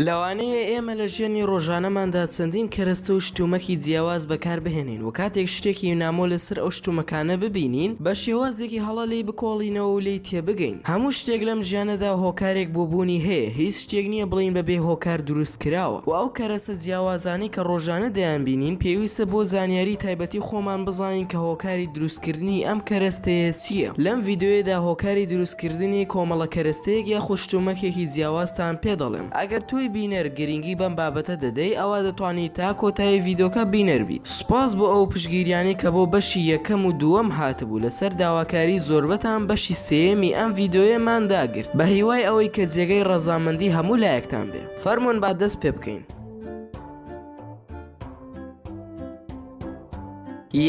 لەوانەیە ئێمە لە ژیانی ڕۆژانەماندا چەندین کەرەستە و شتومەکی جیاواز بەکاربهێنین و کاتێک شتێکی نامۆ لەسەر ئەو شتومەکانە ببینین بە شێوازێکی هەڵە لێی بکۆڵینەوە و لێی تێبگەین. هەموو شتێک لەم ژیانەدا هۆکارێک بۆ بوونی هەیە، هیچ شتێک نییە بڵێین بەبێ هۆکار دروست کراوە و ئەو کەرەستە جیاوازانەی کە ڕۆژانە دەیانبینین پێویستە بۆ زانیاری تایبەتی خۆمان بزانین کە هۆکاری دروستکردنی ئەم کەرەستەیە چییە. لەم ڤیدیۆیەدا هۆکاری دروستکردنی کۆمەڵە کەرەستەیەک یاخود شتومەکێکی جیاوازتان پێ دەڵێم. ئەگەر تۆی بینەر گرنگی بەم بابەتە دەدەی ئەوا دەتوانی تا کۆتایی ڤیدۆکە بینەر بیت. سوپاس بۆ ئەو پشتگیریانەی کە بۆ بەشی یەکەم و دووەم هاتبوو لەسەر داواکاری زۆربەتان بەشی سێیەمی ئەم ڤیدۆیەمان داگرت بە هیوای ئەوەی کە جێگەی ڕەزامەندی هەموو لایەکتان بێ. فەرموون با دەست پێ بکەین.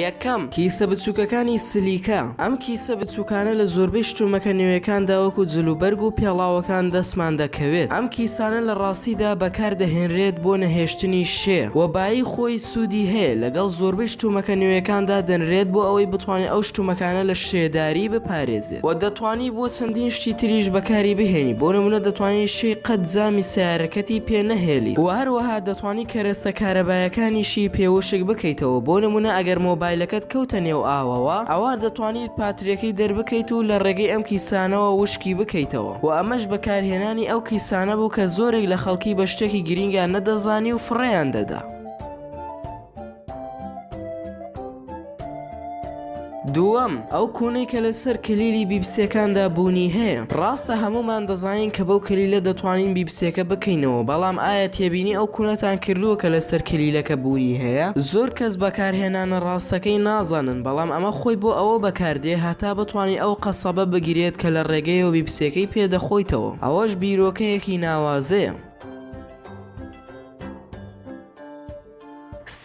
یەکەم، کیسە بچووکەکانی سلیکە، ئەم کیسە بچووکانە لە زۆربەی شتومەکە نوێیەکاندا وەکو جلوبەرگ و پێڵاوەکان دەستمان دەکەوێت، ئەم کیسانە لە ڕاستیدا بەکاردەهێنرێت بۆ نەهێشتنی شێ و بایی خۆی سوودی هەیە، لەگەڵ زۆربەی شتومەکە نوێیەکاندا دەنرێت بۆ ئەوەی بتوانێت ئەو شتومەکانە لە شێداری بپارێزێت. وە دەتوانی بۆ چەندین شتی تریش بەکاری بهێنی بۆ نمونە دەتوانی شێی قەد جامی سەیارەکەتی پێ نەهێلیت وە هەروەها دەتوانی کەرەستە کارەبایەکانیشی پێ وشک بکەیتەوە بۆ نمونە ئەگەر مۆبایلەکەت کەوتە نێو ئاوەوە ئەوا دەتوانیت پاتریەکەی دەربکەیت و لە ڕێگەی ئەم کیسانەوە وشکی بکەیتەوە وە ئەمەش بەکارهێنانی ئەو کیسانە بوو کە زۆرێک لە خەڵکی بە شتێکی گرینگیان نەدەزانی و فڕێیان دەدا. دووەم، ئەو کونەی کە لەسەر کلیلی بیبسیەکاندا بوونی هەیە. ڕاستە هەموومان دەزانین کە بەو کلیلە دەتوانین بیبسیەکە بکەینەوە، بەڵام ئایا تێبینی ئەو کونەتان کردووە کە لەسەر کلیلەکە بوونی هەیە؟ زۆر کەس بەکارهێنانە ڕاستەکەی نازانن، بەڵام ئەمە خۆی بۆ ئەوە بەکاردێ هەتا بتوانی ئەو قەسەبە بگرێت کە لە ڕێگەیەوە بیبسیەکەی پێ دەخۆیتەوە. ئەوەش بیرۆکەیەکی ناوازەیە.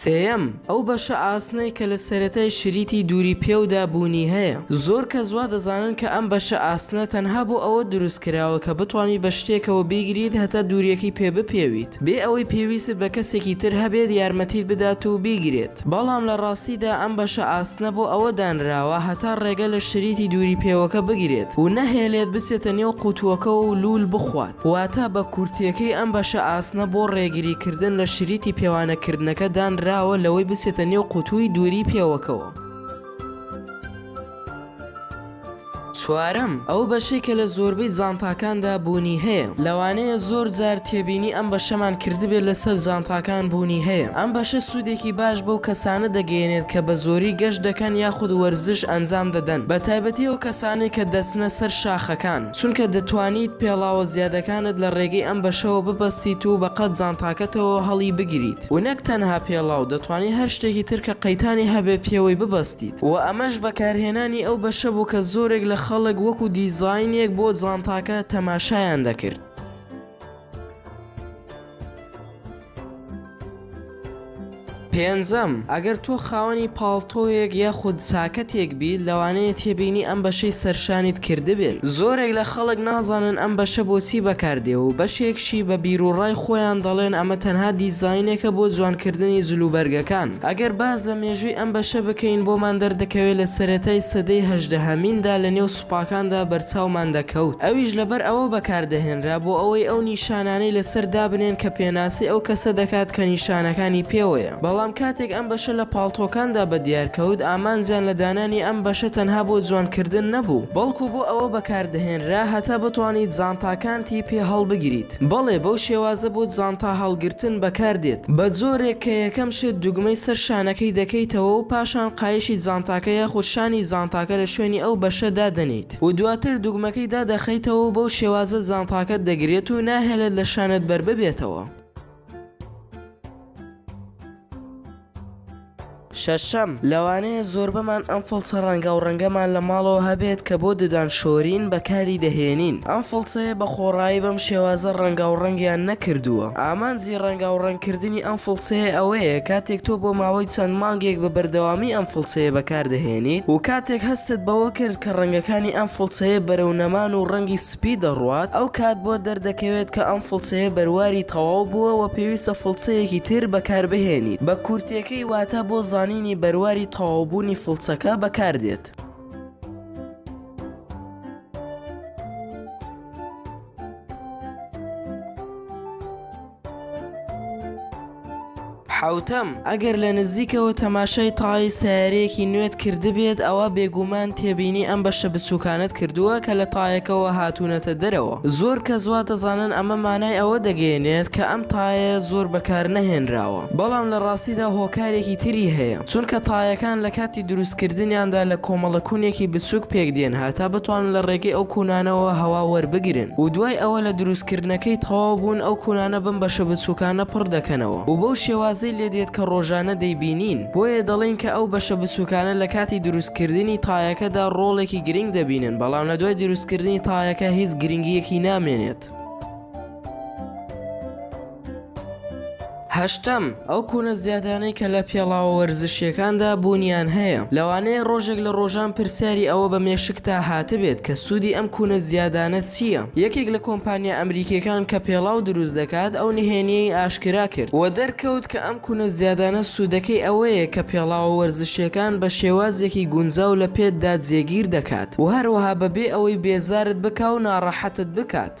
سێیەم، ئەو بەشە ئاسنەی کە لە سەرەتای شریتی دووری پێودا بوونی هەیە. زۆر کەس وا دەزانن کە ئەم بەشە ئاسنە تەنها بۆ ئەوە دروست کراوە کە بتوانیت بە شتێکەوە بیگریت هەتا دووریەکەی پێ بپێویت بێ ئەوەی پێویستت بە کەسێکی تر هەبێت یارمەتیت بدات و بیگرێت بەڵام لە ڕاستیدا ئەم بەشە ئاسنە بۆ ئەوە دانراوە هەتا ڕێگە لە شریتی دووری پێوەکە بگرێت و نەهێلێت بچێتە نێو قوتووەکەوە و لوول بخوات. واتە بە کورتیەکەی ئەم بەشە ئاسنە بۆ ڕێگری کردن لە شریتی پێوانە کردنەکە دانراوە لەوەی بچێتە نێو قوتووی دووری پێوەکەوە. چوارەم، ئەو بەشەی کە لە زۆربەی جانتاکاندا بوونی هەیە، لەوانەیە زۆر جار تێبینی ئەم بەشەمان کردبێت لەسەر جانتاکان بوونی هەیە، ئەم بەشە سوودێکی باش بەو کەسانە دەگەیەنێت کە بە زۆری گەشت دەکەن یاخود وەرزش ئەنجام دەدەن بەتایبەتی ئەو کەسانەی کە دەچنە سەر شاخەکان. چونکە دەتوانیت پێڵاوە زیادەکانت لە ڕێگەی ئەم بەشەوە ببەستیت و بە قەد جانتاکەتەوە هەڵی بگریت و نەک تەنها پێڵاو دەتوانی هەر شتێکی تر کە قەیتانی هەبێت پێوەی ببەستیت و ئەمەش بەکارهێنانی ئەو بەشە بوو کە زۆرێک لە خەڵک وەکو دیزاینێک بۆ جانتاکە تەماشایان دەکرد. پێنجەم، ئەگەر تۆ خاوەنی پاڵتۆیەک یاخود چاکەتێک بیت لەوانەیە تێبینی ئەم بەشەی سەرشانیت کردبێت، زۆرێک لە خەڵک نازانن ئەم بەشە بۆچی بەکاردێ و بەشێکشی بە بیروڕای خۆیان دەڵێن ئەمە تەنها دیزاینێکە بۆ جوانکردنی جلوبەرگەکان. ئەگەر باس لە مێژووی ئەم بەشە بکەین بۆمان دەردەکەوێت لە سەرەتای سەدەی هەژدەهەمیندا لە نێو سوپاکاندا بەرچاومان دەکەوت، ئەویش لەبەر ئەوە بەکاردەهێنرا بۆ ئەوەی ئەو نیشانانەی لەسەر دابنێن کە پێناسەی ئەو کەسە دەکات کە نیشانەکانی پێوەیە، بەڵام کاتێک ئەم بەشە لە پاڵتۆکاندا بەدیار کەوت ئامانجیان لە دانانی ئەم بەشە تەنها بۆ جوانکردن نەبوو، بەڵکو بۆ ئەوە بەکاردەهێنرا هەتا بتوانیت جانتاکانتی پێ هەڵبگریت. بەڵێ بەو شێوازە بۆ جانتا هەڵگرتن بەکاردێت، بە جۆرێک کە یەکەم شت دوگمەی سەر شانەکەی دەکەیتەوە و پاشان قایشی جانتاکە یاخود شانی جانتاکە لە شوێنی ئەو بەشە دادەنێیت و دواتر دوگمەکەی دادەخەیتەوە و بەو شێوازە جانتاکەت دەگرێت و ناهێڵێت لە شانت بەرببێتەوە. شەشەم، لەوانەیە زۆربەمان ئەم فڵچە ڕەنگاوڕەنگەمان لە ماڵەوە هەبێت کە بۆ ددان شۆرین بەکاری دەهێنین، ئەم فڵچەیە بە خۆڕایی بەم شێوازە ڕەنگاوڕەنگیان نەکردووە، ئامانجی ڕەنگاوڕەنگکردنی ئەم فڵچەیە ئەوەیە کاتێک تۆ بۆ ماوەی چەند مانگێک بە بەردەوامی ئەم فڵچەیە بەکاردەهێنیت و کاتێک هەستت بەوە کرد کە ڕەنگەکانی ئەم فڵچەیە بەرەو نەمان و ڕەنگی سپی دەڕوات، ئەو کات بۆت دەردەکەوێت کە ئەم فڵچەیە بەرواری تەواو بووە و پێویستە فڵچەیەکی تر بەکاربهێنیت، بە کورتیەکەی واتە بۆ زانینی بەرواری تەواوبوونی فڵچەکە بەکاردێت. حەوتەم، ئەگەر لە نزیکەوە تەماشای تایەی سەیارەیەکی نوێت کردبێت ئەوا بێگومان تێبینی ئەم بەشە بچووکانەت کردووە کە لە تایەکەوە هاتوونەتە دەرەوە. زۆر کەس وا دەزانن ئەمە مانای ئەوە دەگەیەنێت کە ئەم تایەیە زۆر بەکارنەهێنراوە، بەڵام لە ڕاستیدا هۆکارێکی تری هەیە، چونکە تایەکان لە کاتی دروستکردنیاندا لە کۆمەڵە کونێکی بچووک پێکدێن هەتا بتوانن لە ڕێگەی ئەو کونانەوە هەوا وەربگرن و دوای ئەوە لە دروستکردنەکەی تەواو بوون ئەو کونانە بەم بەشە بچووکانە پڕ دەکەنەوە و بەو شێوازەی لێدێت کە ڕۆژانە دەیبینین، بۆیە دەڵێین کە ئەو بەشە بچووکانە لە کاتی دروستکردنی تایەکەدا ڕۆڵێکی گرنگ دەبینن بەڵام لە دوای دروستکردنی تایەکە هیچ گرنگییەکی نامێنێت. هەشتەم، ئەو کونە زیادانەی کە لە پێڵاوە وەرزشییەکاندا بوونیان هەیە، لەوانەیە ڕۆژێک لە ڕۆژان پرسیاری ئەوە بە مێشکتا هاتبێت کە سوودی ئەم کونە زیادانە چییە؟ یەکێک لە کۆمپانیا ئەمریکییەکان کە پێڵاو دروست دەکات ئەو نهێنییەی ئاشکرا کرد و دەرکەوت کە ئەم کونە زیادانە سوودەکەی ئەوەیە کە پێڵاوە وەرزشییەکان بە شێوازێکی گونجاو لە پێتدا جێگیر دەکات و هەروەها بەبێ ئەوەی بێزارت بکا و ناڕەحەتت بکات.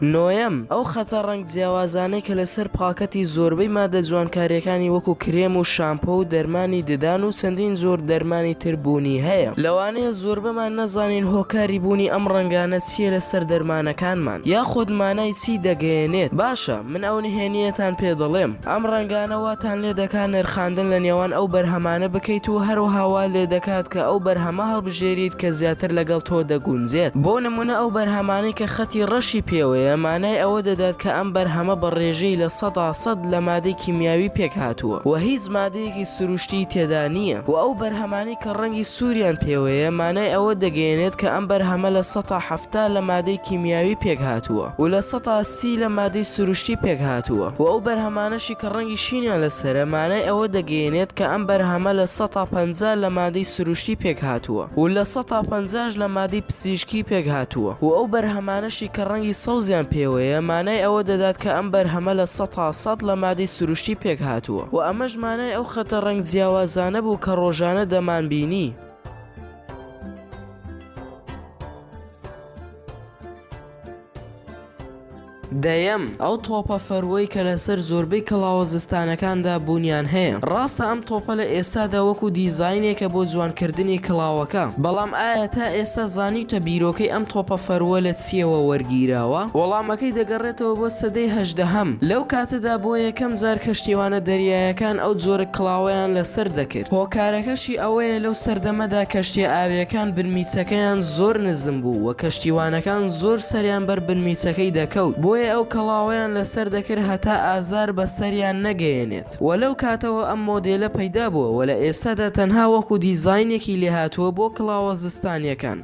نۆیەم، ئەو خەتە ڕەنگ جیاوازانەی کە لەسەر پاکەتی زۆربەی مادە جوانکارییەکانی وەکو کرێم و شامپۆ و دەرمانی ددان و چەندین جۆر دەرمانی تر بوونی هەیە، لەوانەیە زۆربەمان نەزانین هۆکاری بوونی ئەم ڕەنگانە چییە لەسەر دەرمانەکانمان یاخود مانای چی دەگەیەنێت، باشە من ئەو نهێنییەتان پێ دەڵێم. ئەم ڕەنگانە واتان لێ دەکات نرخاندن لە نێوان ئەو بەرهەمانە بکەیت و هەروەها وات لێ دەکات کە ئەو بەرهەمە هەڵبژێریت کە زیاتر لەگەڵ تۆ دەگونجێت. بۆ نموونە ئەو بەرهەمانەی کە خەتی ڕەشی پێوەیە مانای ئەوە دەدات کە ئەم بەرهەمە بە ڕێژەی 100% لە مادەی کیمیاوی پێکهاتووە و هیچ مادەیەکی سروشتیی تێدا نییە و ئەو بەرهەمانەی کە ڕەنگی سووریان پێوەیە مانای ئەوە دەگەیەنێت کە ئەم بەرهەمە 70% لە مادەی کیمیاوی پێکهاتووە و 30% لە مادەی سروشتی پێکهاتووە و ئەو بەرهەمانەشی کە ڕەنگی شینیان لەسەرە مانای ئەوە دەگەیەنێت کە ئەم بەرهەمە 50% لە مادەی سروشتی پێکهاتووە و 50% ش لە مادەی پزیشکی پێکهاتووە و ئەو بەرهەمانەشی کە ڕەنگی سەوزیان پێوەیە مانای ئەوە دەدات کە ئەم بەرهەمە 100% لە مادەی سروشتی پێکهاتووە و ئەمەش مانای ئەو خەتە ڕەنگ جیاوازانە بوو کە ڕۆژانە دەمانبینی. دەیەم، ئەو تۆپە فەرووەی کە لەسەر زۆربەی کڵاوە زستانەکاندا بوونیان هەیە، ڕاستە ئەم تۆپە لە ئێستادا وەکو دیزاینێکە بۆ جوانکردنی کڵاوەکە، بەڵام ئایا تا ئێستا زانیوتە بیرۆکەی ئەم تۆپە فەرووە لە چییەوە وەرگیراوە؟ وەڵامەکەی دەگەڕێتەوە بۆ سەدەی هەژدەهەم، لەو کاتەدا بۆ یەکەم جار کەشتیوانە دەریایەکان ئەو جۆرە کڵاوەیان لەسەر دەکرد، هۆکارەکەشی ئەوەیە لەو سەردەمەدا کەشتیە ئاویەکان بنمیچەکەیان زۆر نزم بوو و کەشتیوانەکان زۆر سەریان بەر بنمیچەکەی دەکەوت بۆیە ئەو کەڵاوەیان لەسەر دەکرد هەتا ئازار بە سەریان نەگەیەنێت و لەو کاتەوە ئەم مۆدێلە پەیدا بووە و لە ئێستادا تەنها وەکو دیزاینێکی لێهاتووە بۆ کڵاوە زستانیەکان.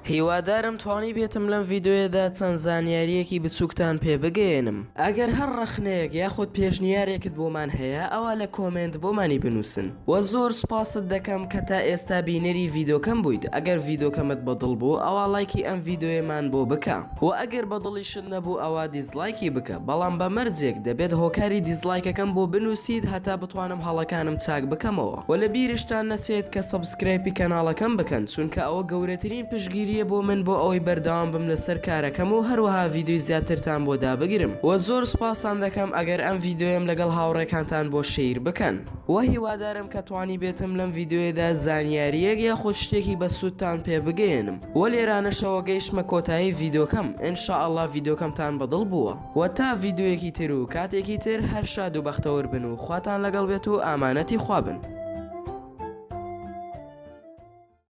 هیوادارم توانیبێتم لەم ڤیدۆیەدا چەند زانیاریەکی بچوکتان پێ بگەیەنم. ئەگەر هەر ڕەخنەیەک یاخود پێشنیارێکت بۆمان هەیە ئەوا لە کۆمێنت بۆمانی بنوسن. وە زۆر سوپاست دەکەم کە تا ئێستا بینەری ڤیدۆکەم بوویت ئەگەر ڤیدۆکەمت بەدڵ بوو ئەوا ڵایکی ئەم ڤیدۆیەمان بۆ بکە وە ئەگەر بەدڵیشت نەبوو ئەوا دیسڵایکی بکە بەڵام بە مەرجێک دەبێت هۆکاری دیسڵایکەکەم بۆ بنوسیت هەتا بتوانم هەڵەکانم چاک بکەمەوە. وە لە بیرشتان نەچێت کە subscribe ی کەناڵەکەم بکەن چونکە ئەوە گەورەترین پشتگیریە بۆ من بۆ ئەوەی بەردەوام بم لەسەر کارەکەم و هەروەها ڤیدیۆی زیاترتان بۆ دابگرم وە زۆر سوپاستان دەکەم ئەگەر ئەم ڤیدیۆیەم لەگەڵ هاوڕێکانتان بۆ share بکەن وە هیوادارم کە توانیبێتم لەم ڤیدیۆیەدا زانیاریەک یاخود شتێکی بەسوودتان پێ بگەیەنم وە لێرانەشەوە گەیشتمە کۆتایی ڤیدۆکەم ان شاء اللە ڤیدۆکەمتان بەدڵ بووە. وە تا ڤیدۆیەکی تر و کاتێکی تر هەر شاد و بەختەوەر بن و خواتان لەگەڵ بێت و ئامانەتی خوا بن.